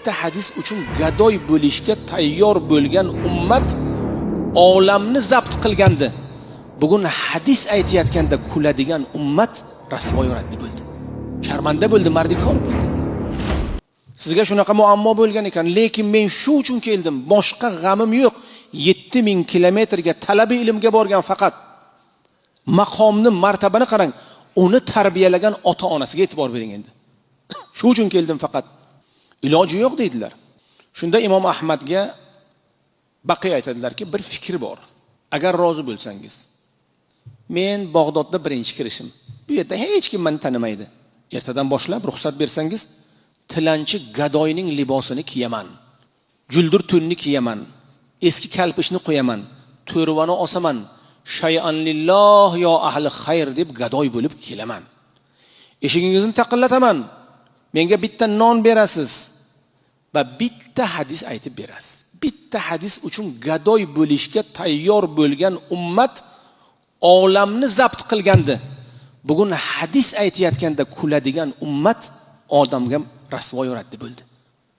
Bitta hadis uchun gadoy bo'lishga tayyor bo'lgan ummat olamni zabt qilgandi. Bugun hadis aytayotganda kuladigan ummat rasvoy raddi bo'ldi. Sharmanda bo'ldi, mardikor bo'ldi. Sizga shunaqa muammo bo'lgan ekan, lekin men shu uchun keldim. Boshqa g'amim yo'q. 7000 kilometrga talabi ilmga borgan faqat. Maqomni, martabani qarang. Uni tarbiyalagan ota-onasiga e'tibor bering endi. Shu uchun keldim faqat. Iloji yo'q deydilar. Shunda Imom Ahmadga Baqiy aytadilarki, bir fikr bor. Agar rozi bo'lsangiz, men Bag'dodda birinchi kirishim. Bu yerda hech kim meni tanimaydi. Ertadan boshlab ruxsat bersangiz, tilanchi gadoyning libosini kiyaman. Juldur to'nni kiyaman. Eski kalpishni qo'yaman. To'rvani osaman. Shay'an lillah yo ahli xayr deb gadoy bo'lib kelaman. Eshigingizni taqillataman. Menga bitta non berasiz va bitta hadis aytib berasiz. Bitta hadis uchun gadoy bo'lishga tayyor bo'lgan ummat olamni zabt qilgandi. Bugun hadis aytayotganda kuladigan ummat odamga rasvoy raddi bo'ldi.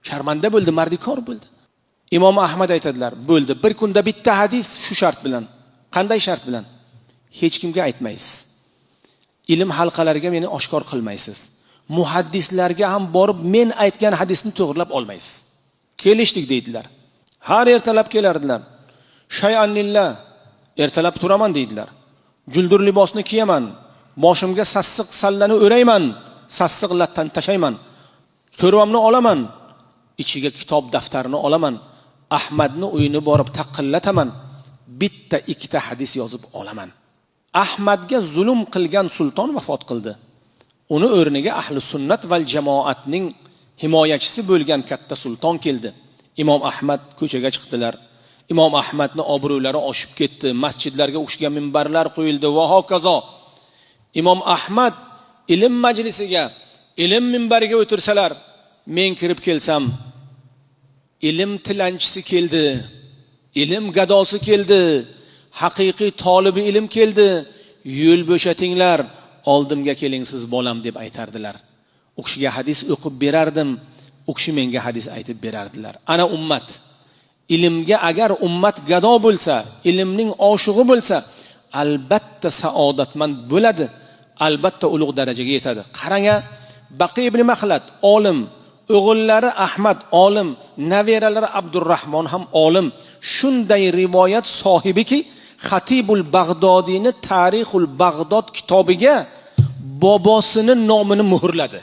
Sharmanda bo'ldi, mardikor bo'ldi. Imom Ahmad aytadilar, bo'ldi. Bir kunda bitta hadis shu shart bilan. Qanday shart bilan? Hech kimga aytmaysiz. Ilm halqalariga meni oshkor qilmaysiz. Muhaddislarga ham borib men aytgan hadisni to'g'rilab olmaysiz. Kelishdik deydilar. Har ertalab kelardilar. Shay'an lillah, ertalab turaman deydilar. Juldur libosni kiyaman, boshimga sassiq sallani o'rayman, sassiq lattan tashayman. To'rvamni olaman, ichiga kitob daftarini olaman. Ahmadni uyini borib taqillataman. Bitta ikkita hadis yozib olaman. Ahmadga zulm qilgan sulton vafot qildi. Uni o'rniga ahli sunnat val jamoatning himoyachisi bo'lgan katta sulton keldi. Imom Ahmad ko'chaga chiqdilar. Imom Ahmadni obro'lari oshib ketdi. Masjidlarga u kishiga minbarlar qo'yildi va hokazo. Imom Ahmad ilm majlisiga, ilm minbariga o'tirsalar, men kirib kelsam, ilm tilanchisi keldi, ilm gadosi keldi, haqiqiy tolibi ilm keldi, yo'l bo'shatinglar, oldimga keling siz bolam deb aytardilar. U kishiga hadis o'qib berardim, u kishi menga hadis aytib berardilar. Ana ummat. Ilmga agar ummat gado bo'lsa, ilmning oshig'i bo'lsa, albatta saodatmand bo'ladi, albatta ulug' darajaga yetadi. Qarang, Baqiy ibn Maxlad olim, o'g'illari Ahmad olim, naveralari Abdurrahmon ham olim. Shunday rivoyat sohibiki, Xatibul Bag'dodiyni Tarixul Bag'dod kitobiga bobosini nomini muhrladi.